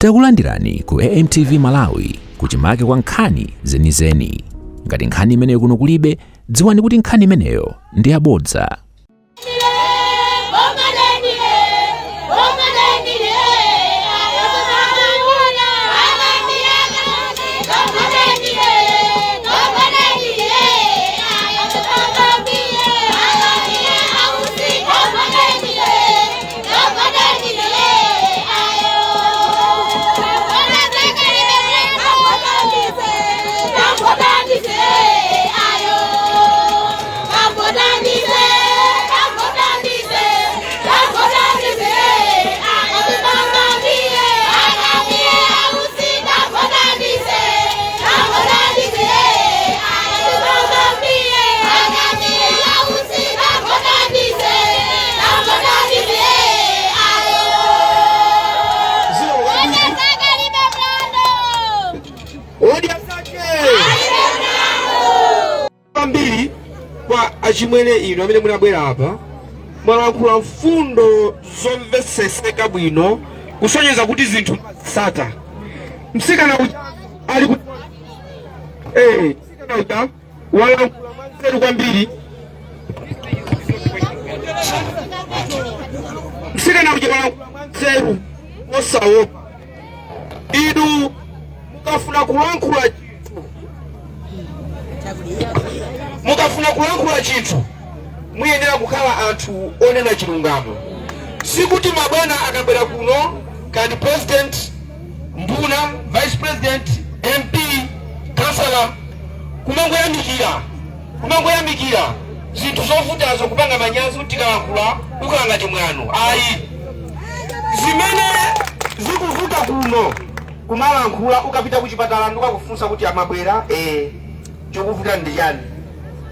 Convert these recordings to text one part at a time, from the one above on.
Takulandirani ku AMTV Malawi, kuchimake kwa nkhani zenizeni. Ngati nkhani imeneyo kuno kulibe, dziwani kuti nkhani imeneyo ndi yabodza. Kwambiri kwa achimwene inu amene munabwera apa, mwalankhula mfundo zomvetsetseka bwino, kusonyeza kuti zinthu sata. Mtsikana uja ali ku mtsikana uja walankhula mwanzeru kwambiri. Mtsikana uja walankhula mwanzeru osaopa. Inu mukafuna kulankhula chinthu, mukafuna kulankhula chinthu, muyenera kukhala anthu onena chilungamo. Sikuti mabwana akabwera kuno, kandi president, nduna, vice president, MP, kansala, kumangoyamikira zinthu zovutazo, kupanga manyazi kuti tikalankhula ukhala ngati mwano. Ayi, zimene zikuvuta kuno kumalankhula. Ukapita kuchipatala ndikukakufunsa kuti amabwera, chokuvuta ndi chani,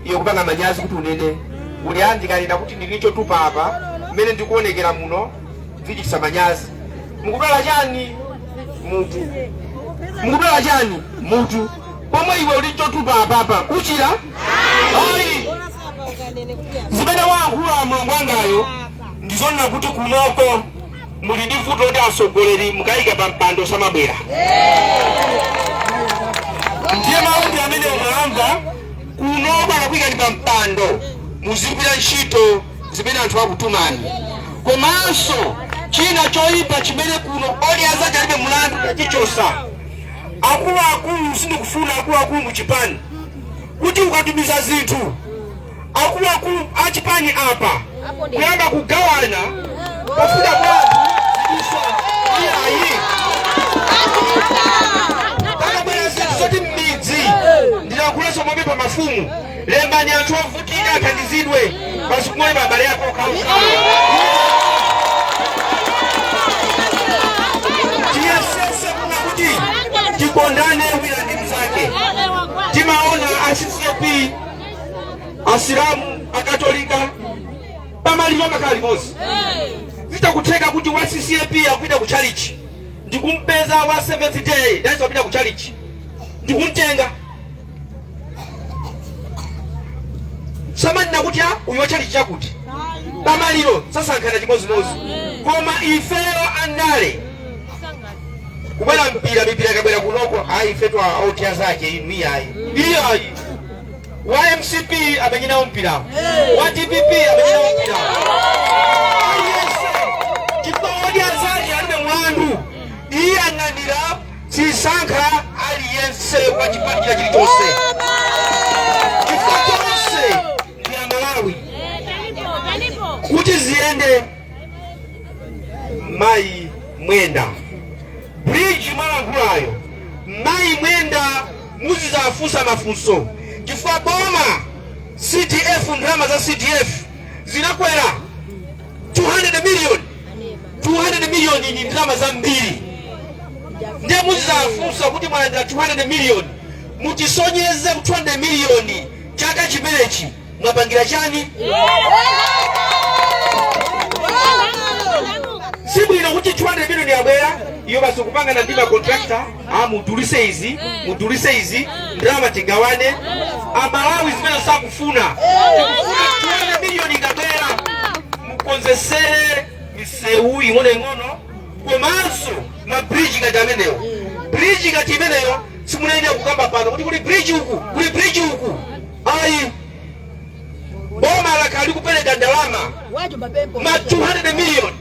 iwe kupanga manyazi kuti unene uli andikanena kuti ndili chotupa apa, mmene ndikuonekera muno zichitisa manyazi. Mukudwala chani? Mutu. Mukudwala chani? Mutu. Pomwe iwe uli chotupa apapa, uchira? Ayi. Zimene wayankhula mlongo wangayo ndizonena kuti kunoko muli ndi vuto loti atsogoleri mukayika pa mpando samabwera. Ndiye mawu amene mwamva kunoko, akakuyikani pa mpando muzigwira ntchito zimene anthu akutumani. Komanso china choyipa chimene kuno, Odya Zake Alibe Mulandu tachichosa. Akuluakulu, sindikufuna akuluakulu muchipani kuti ukatumiza zinthu, akuluakulu achipani apa kuyamba kugawana pofika kwanu ziduswa. Iyayi, pakabwera zinthu zoti m'midzi, ndilankhulenso mopempha mafumu, lembani anthu ovutika athandizidwe, basi kumwe abale ako okhaokha. Tiyesese kuna kuti tikondane wina ndi mzake. Timaona a CCAP, Asilamu, Akatolika pamaliro amakhala limodzi. Zitakutheka kuti wa CCAP akupita ku chalichi, ndikumpeza wa Seventh Day nayenso apita ku chalichi, ndikumtenga, samanena kuti a uyu wa chalichi chakuti. Pamaliro sasankhana, chimodzimodzi. Koma ifeyo andale kubwera mpira, mipira ikabwera kunoko, ayi, ifetu Odya Zake inu, iyayi, iyayi. Wa MCP amenye nawo mpirawo, wa DPP amenye nawo mpirawo, aliyense, chifukwa Odya Zake Alibe Mulandu iyang'anira, sisankha aliyense wa chipani china chilichonse, chifukwa chonse ndi Amalawi. Kuti ziyende, mayi Mwenda, bridge mwalankhulayo, mayi Mwenda, muzizafunsa mafunso, chifukwa boma CDF, ndalama za CDF zinakwera 200 million. 200 million ni ndalama zambiri. Ndiye muzizafunsa kuti mwalandira 200 million, mutisonyeze ku 200 million chaka chimenechi mwapangira chani. Sibwino kuti 200 million yabwera, iyo basi kupangana ndi macontractor, a mudulise izi, mudulise izi, ndalama tigawane. Amalawi zimene sakufuna. Tikufuna 200 million ikabwera, mukonzesere misewu ing'onoing'ono, komanso Ma bridge ngati amenewo, bridge ngati imeneyo simunayenera kukamba pano kuti kuli bridge uku, kuli bridge uku, ayi. Boma lakhala likupereka ndalama ma 200 million.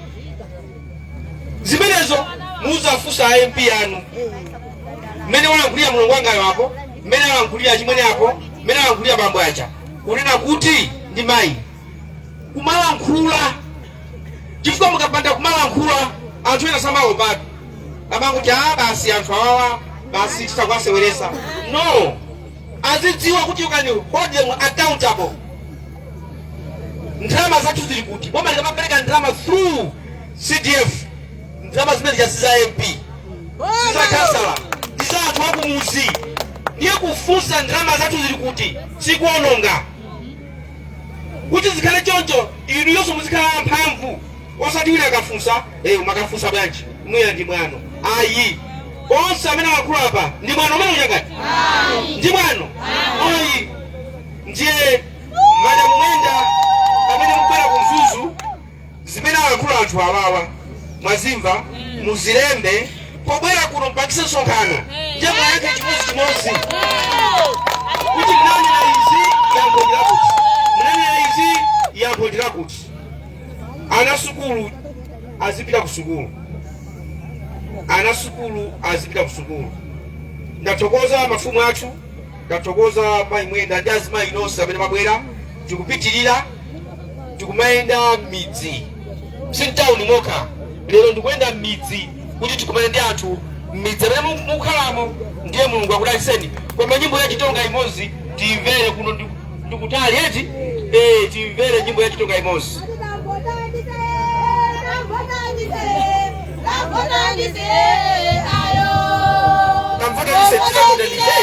Zimenezo muzafunsa a MP anu, mmene walankhulira mulongo wangayo apo, mmene alankhulira chimwene apo, mmene alankhulira bambo aja, kunena kuti ndi mayi kumalankhula, chifukwa mukapanda kumalankhula anthu ena samaopatu, amanguti a basi, anthu awawa basi titakuwaseweresa. No, azidziwa kuti you can hold them accountable. Ndalama zathu zili kuti? Boma likamapereka ndalama through CDF, ndalama zimene si za MP, si za kansala, ndi za anthu akumuzi. Ndiye kufunsa ndalama zathu zili kuti sikuononga. Kuti zikhale choncho, inu yonso muzikhala amphamvu, osati wina akafunsa, "Eh, umakafunsa bwanji? Mwina ndi mwano." Ayi, onse amene alankhula apa ndi mwano umene uchangati ndi mwano, ayi. Ndiye Madam Mwenda, amene mukubwera ku Mzuzu, zimene alankhula anthu awawa mwazimva, muzilembe. Pobwera kuno mpangise msonkhano, ndiye mwayankhe chimodzimodzi kuti munanena izi, yankho ndilakuti, munanena izi, yankho ndilakuti. Ana sukulu azipita ku sukulu, ana sukulu azipita ku sukulu. Ndathokoza mafumu athu, ndathokoza mayi Mwenda ndi azimayi nonse amene mabwera. Tikupitirira, tikumayenda m'midzi, si mtawuni mokha. Lero ndikuyenda m'midzi kuti tikumane ndi anthu m'midzi amene mukhalamo. Ndiye Mulungu akudalitseni. Koma nyimbo ya Chitonga imodzi tiyimvere kuno, ndikutali eti? Eh, tiyimvere nyimbo ya Chitonga imodzi. Kamvota ndise, tikamvota ndise.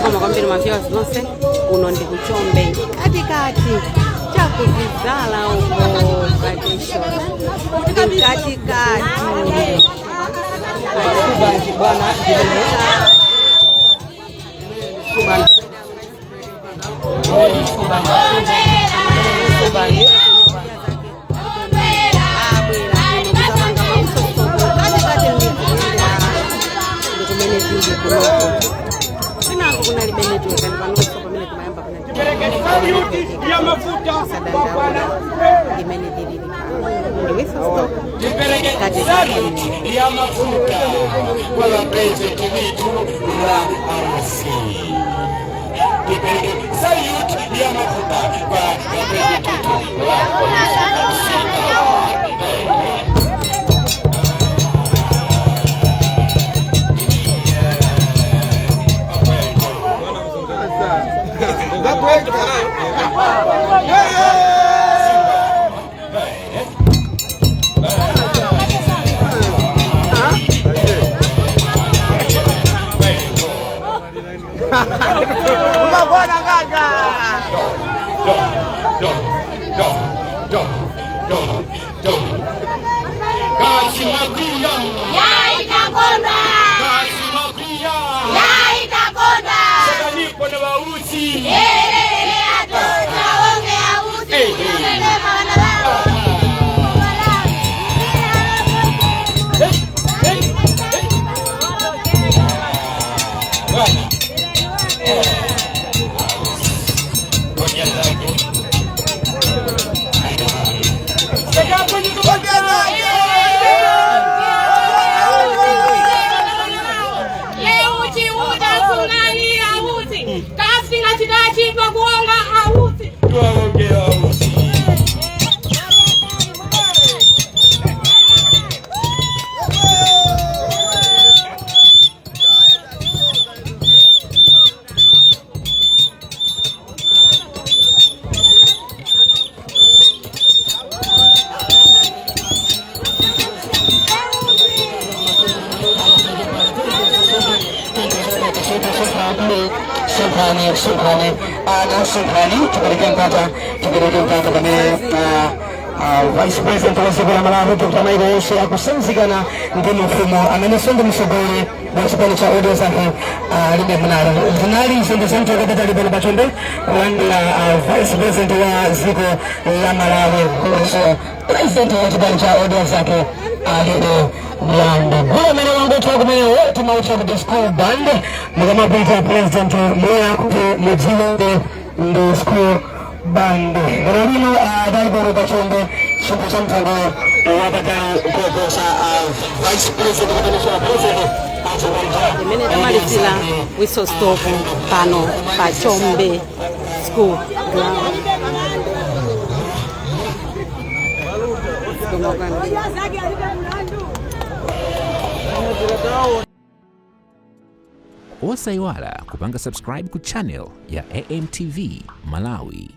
Koma kwambiri ma viewers nonse, kuno ndi kuchombe, katikati chakuvizala uko vacation, katikati. Bwana. Abwera kuno kuzapanga mausosoko katikati m'midzi, ndikumene tili kunoko. Chokani panonso pamene timayamba Saluti ya mafuta kwa bwana pana imene tilili pano ndi whistle stop Tipereke kati saluti ya mafuta kwa president wetu la RC. Tipereke saluti ya mafuta kwa president wetu la RC. Kasimakuya, Yaitakonda! kasimakuya, Yaitakonda! sakanipo na wausi. Elele atoto ausi tunelema wana wao. Leuchi utasunani auti kasinga chidachitwa kuonga auti. Tuwaonge wausi. Sonkhani, sonkhani, ana sonkhani, tipereke mpata, tipereke mpata pamene Vice President wa dziko la Malawi Dr. Michael Usi akusanzikana ndi mafumu amenenso ndi mtsogoleri wa chipani cha Odya Zake Alibe Mlandu. Zinali zinthu zamtokapita pano pachombe kulandira Vice President wa dziko la Malawi komanso President wa chipani cha Odya Zake Alibe Mlandu. Gulu amene wangotha kumenewo timautcha kuti school band. Mukamapita President moya kuti mudziwe ndi school band. Lero lino adali pano pachombe chinthu cha mtengo wapatali koposa Vice President kapenanso President. Imene tamalizira whistle stop pano pa Chombe School Ground. Zikomo kwambiri. Osayiwala kupanga subscribe ku channel ya AMTV Malawi.